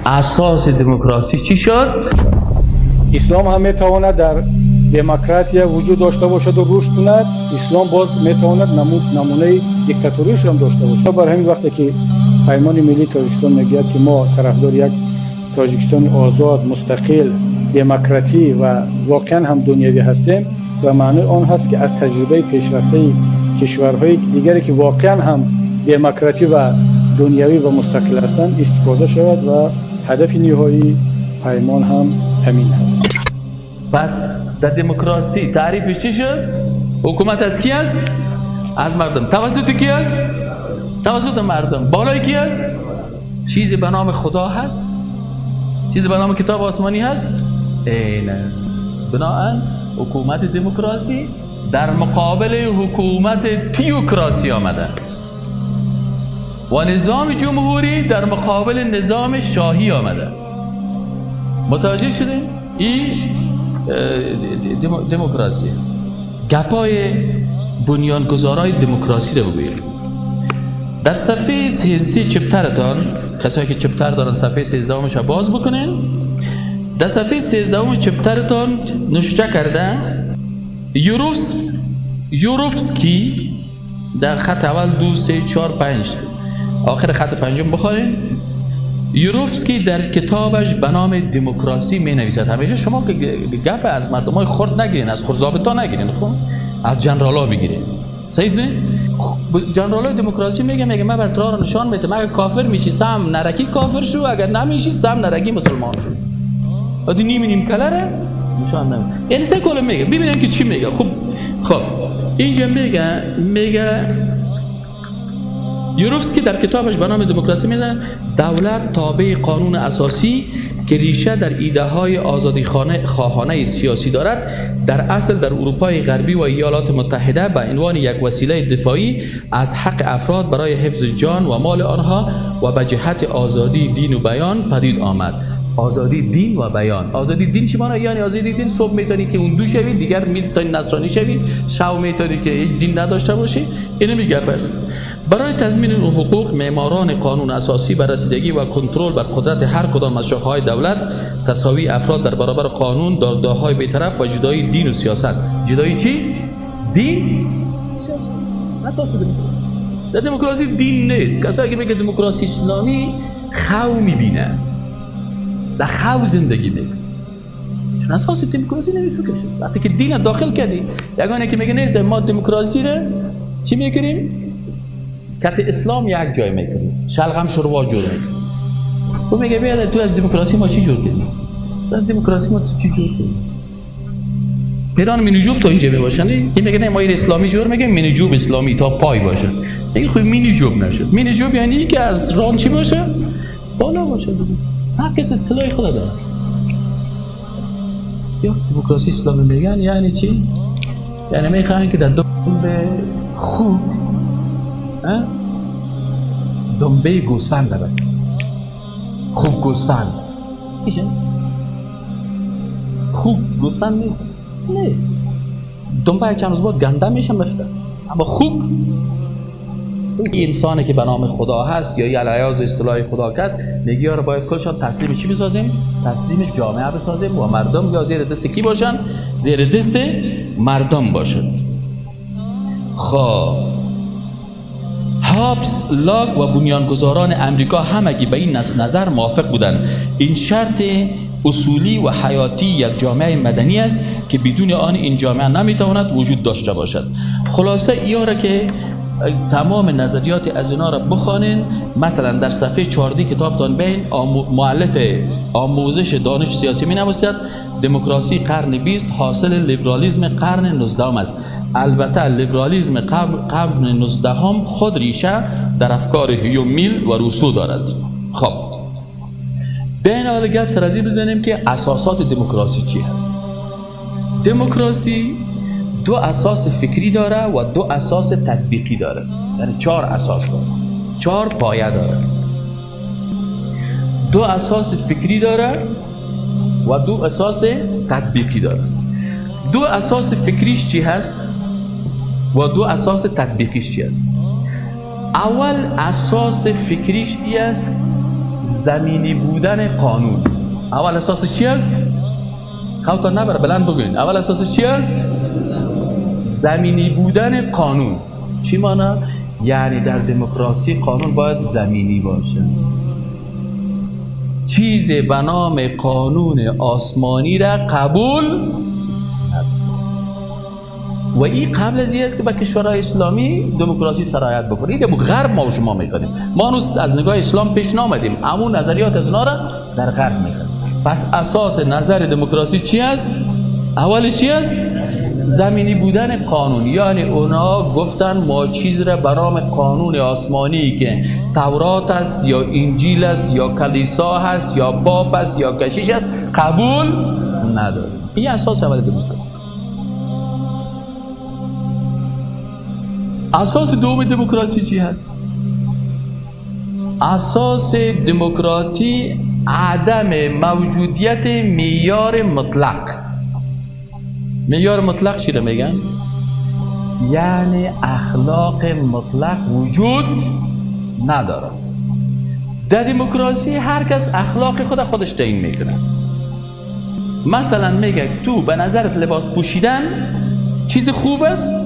اساس دموکراسی چی شد؟ اسلام هم میتواند در демократия вуҷуд дошта бошад ва рушд кунад. Ислом боз метавонад намунаи диктаторияш ҳам дошта бошад. Бар ҳамин вақте ки Паймони миллии Тоҷикистон мегӯяд, ки мо тарафдори як Тоҷикистони озод, мустақил, демократӣ ва воқеан ҳам дунявӣ ҳастем, ва маънои он ҳаст, ки аз таҷрибаи пешрафтаи кишварҳои дигаре, ки воқеан ҳам демократӣ ва дунявӣ ва мустақил ҳастанд, истифода шавад ва ҳадафи ниҳоии паймон ҳам ҳамин аст. پس در دموکراسی تعریفش چی شد؟ حکومت از کی است؟ از مردم. توسط کی است؟ توسط مردم. بالای کی است؟ چیزی به نام خدا هست؟ چیزی به نام کتاب آسمانی هست؟ ای نه. بناهن حکومت دموکراسی در مقابل حکومت تیوکراسی آمده و نظام جمهوری در مقابل نظام شاهی آمده. متوجه شدین؟ این دموکراسی است. گپای بنیانگذارای دموکراسی رو بگوییم. در صفحه 13 چپترتان، کسایی که چپتر دارن صفحه 13 باز بکنین. در صفحه 13 چپترتان نوشته کرده یوروفسکی در خط اول 2 3 4 5 آخر خط پنجم بخورین. یوروفسکی در کتابش به نام دموکراسی می نویسد. همیشه شما که گپ از مردمای خرد نگیرین، از خرد نگیرین، خب از جنرالا بگیرین. صحیح نه؟ جنرالای دموکراسی میگه من بر تو رو نشان میدم، اگر کافر میشی سم نرکی کافر شو، اگر نمیشی سم نرکی مسلمان شو. ادی نیم نیم کلره نشان نمیده. یعنی سه کلمه میگه. ببینیم که چی میگه. خب اینجا میگه یوروفسکی در کتابش به نام دموکراسی میگه دولت تابع قانون اساسی که ریشه در ایده های آزادی خواهانه سیاسی دارد، در اصل در اروپای غربی و ایالات متحده به عنوان یک وسیله دفاعی از حق افراد برای حفظ جان و مال آنها و به جهت آزادی دین و بیان پدید آمد. آزادی دین و بیان. آزادی دین چی معنی؟ یعنی آزادی دین صبح میتونی که اون دو شوی، دیگر میتونی نصرانی شوی، شب میتونی که هیچ دین نداشته باشی. اینو میگه. پس برای تضمین این حقوق معماران قانون اساسی بر رسیدگی و کنترل بر قدرت هر کدام از شاخه‌های دولت، تساوی افراد در برابر قانون، دادگاه‌های بی‌طرف و جدایی دین و سیاست. جدایی چی؟ دین، سیاست. اساس دموکراسی. در دموکراسی دین نیست. کسایی که میگه دموکراسی اسلامی خو میبینه، در خو زندگی میکنه، چون اساس دموکراسی نمیفکر شد. وقتی که دین داخل کردی، یگانه که میگه نیست ما دموکراسی رو چی میکنیم؟ کت اسلام یک جای میکنیم، شلغم شروا جور میکنیم. او میگه بیا تو از دموکراسی ما چی جور کردیم؟ از دموکراسی ما چی جور کردیم؟ پیران مینیجوب تا اینجا میباشن. این میگه نه ما این اسلامی جور میگه، مینیجوب اسلامی تا پای باشه. میگه خب مینیجوب نشد. مینیجوب یعنی که از ران چی باشه؟ بالا باشه دیگه. هر کس اصطلاح خدا داره. یا دموکراسی اسلامی میگن یعنی چی؟ یعنی میخوان که در دنبه خوب دنبه گوسفند است. خوب گوسفند میشه؟ خوب گوسفند نیست. نه، دنبه چند روز بعد گنده میشه مفته. اما خوب انسانی که به نام خدا هست یا علیاذ اصطلاح خدا هست، میگه یارو باید کلشان تسلیم چی بسازیم؟ تسلیم جامعه بسازیم و مردم یا زیر دست کی باشند؟ زیر دست مردم باشند. خب هابس، لاک و بنیانگذاران امریکا همگی به این نظر موافق بودند. این شرط اصولی و حیاتی یک جامعه مدنی است که بدون آن این جامعه نمیتواند وجود داشته باشد. خلاصه ایاره که تمام نظریات از اینا را بخوانین. مثلا در صفحه 14 کتابتان بین مؤلف آموزش دانش سیاسی می نویسد دموکراسی قرن 20 حاصل لیبرالیسم قرن 19 است. البته لیبرالیسم قرن 19 خود ریشه در افکار هیوم، میل و روسو دارد. خب بین حال گپ سر از این بزنیم که اساسات دموکراسی چی هست. دموکراسی دو اساس فکری داره و دو اساس تطبیقی داره، یعنی 4 اساس داره، 4 پایه داره. دو اساس فکری داره و دو اساس تطبیقی داره. دو اساس فکریش چی هست و دو اساس تطبیقیش چی هست؟ اول اساس فکریش ای است زمینی بودن قانون. اول اساسش چی است؟ خودتان نبره بلند بگوین. اول اساسش چی است؟ زمینی بودن قانون. چی مانا؟ یعنی در دموکراسی قانون باید زمینی باشه. چیز به نام قانون آسمانی را قبول و این قبل از این است که به کشورهای اسلامی دموکراسی سرایت بکنه. این غرب ما و شما میکنیم، ما هنوز از نگاه اسلام پیش نامدیم، اما نظریات از اونا را در غرب میکنیم. پس اساس نظر دموکراسی چی است؟ اولش چی است؟ زمینی بودن قانون. یعنی اونا گفتن ما چیز را برام قانون آسمانی که تورات است یا انجیل است یا کلیسا هست یا پاپ است یا کشیش است قبول نداریم. این اساس اول دموکراسی. اساس دوم دموکراسی چی هست؟ اساس دموکراتی عدم موجودیت معیار مطلق. معیار مطلق چی رو میگن؟ یعنی اخلاق مطلق وجود نداره. در دموکراسی هر کس اخلاق خود خودش تعیین میکنه. مثلا میگه تو به نظرت لباس پوشیدن چیز خوب است؟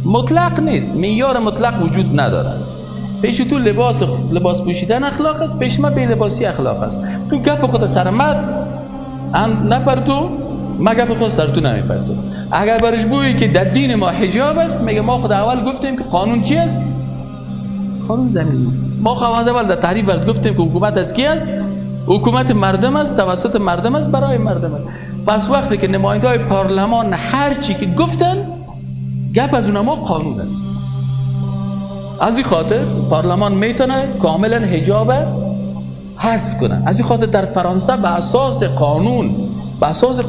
مطلق نیست، معیار مطلق وجود نداره. پیش تو لباس پوشیدن اخلاق است، پیش ما بی لباسی اخلاق است. تو گپ خود سر مد هم نپر، تو ما گپ خود سر تو نمیپر. تو اگر برش بویی که در دین ما حجاب است، میگه ما خود اول گفتیم که قانون چی است؟ قانون زمینی است. ما خود از اول در تعریف برات گفتیم که حکومت از کی است؟ حکومت مردم است، توسط مردم است، برای مردم است. پس وقتی که نمایندگان پارلمان هر چی که گفتن گپ از اونما قانون است. از این خاطر پارلمان میتونه کاملا حجاب حذف کنه. از این خاطر در فرانسه به اساس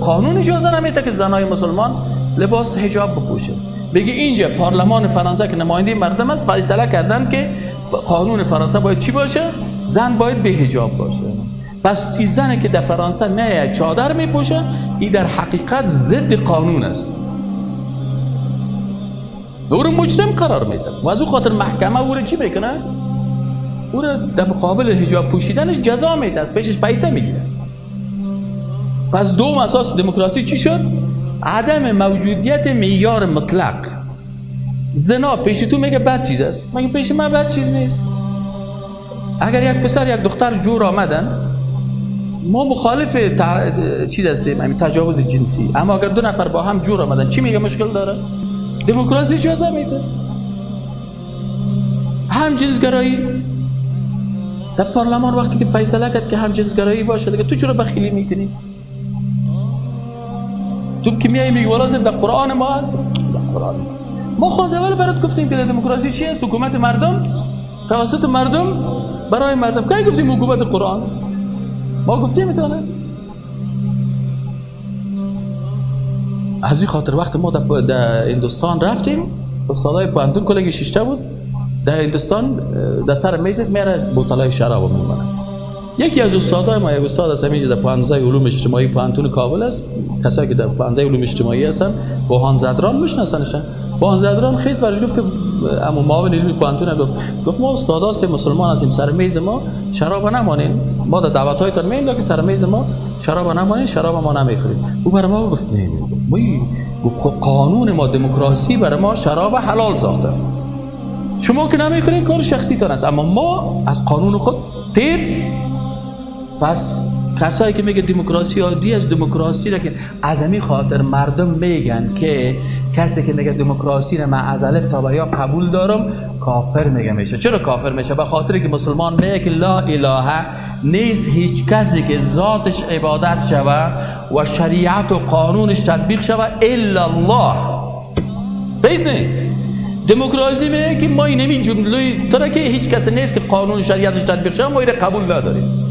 قانون اجازه نمیده که زنای مسلمان لباس حجاب بپوشه. بگه اینجا پارلمان فرانسه که نماینده مردم است فیصله کردن که قانون فرانسه باید چی باشه؟ زن باید به حجاب باشه. پس این زنی که در فرانسه میاد چادر میپوشه، این در حقیقت ضد قانون است. او رو مجرم قرار میده و از او خاطر محکمه او رو چی میکنه؟ او رو در مقابل حجاب پوشیدنش جزا میده، از پیشش پیسه میگیره. پس دوم اساس دموکراسی چی شد؟ عدم موجودیت معیار مطلق. زنا پیش تو میگه بد چیز است، مگه پیش من بد چیز نیست؟ اگر یک پسر یک دختر جور آمدن، ما مخالف چیز هستیم، همین تجاوز جنسی، اما اگر دو نفر با هم جور آمدن چی میگه مشکل داره؟ دموکراسی اجازه میده. همجنسگرایی در پارلمان وقتی که فیصله کرد که همجنسگرایی باشه، دیگه تو چرا بخیلی میکنی؟ تو که میای میگی والا در قرآن ما هست، در قرآن ما خواز اول برات گفتیم که دموکراسی چی است؟ حکومت مردم توسط مردم برای مردم. کی گفتیم حکومت قرآن؟ ما گفتیم میتونه. از این خاطر وقت ما در هندوستان رفتیم، استادای پوهنتون کلگی ششته بود در هندوستان، در سر میزت میره بوتلای شراب میمونه. یکی از استادای ما، یک استاد از همینجا در پوهنتون علوم اجتماعی پوهنتون کابل است، کسایی که در پوهنتون علوم اجتماعی هستن بوهان زدران میشناسنشن. بوهان زدران خیز برش گفت که اما معاون علمی پوهنتون گفت ما استادا هستیم، مسلمان هستیم، سر میز ما شراب نمانین، ما در دعوت‌هایتان میایم که سر میز ما شراب نمانین، شراب ما نمیخوریم. او برای ما گفت نه، گفت قانون ما دموکراسی برای ما شراب حلال ساخته، شما که نمیخورین کار شخصی تان است، اما ما از قانون خود تیر. پس کسایی که میگه دموکراسی عادی از دموکراسی را که از همین خاطر مردم میگن که کسی که میگه دموکراسی را من از الف تا به یا قبول دارم کافر میگه میشه. چرا کافر میشه؟ به خاطر که مسلمان میگه که لا اله نیست هیچ کسی که ذاتش عبادت شوه و شریعت و قانونش تطبیق شوه الا الله. صحیح نیست؟ دموکراسی میگه که ما این جمله تو را که هیچ کسی نیست که قانون شریعتش تطبیق شوه ما این قبول نداریم.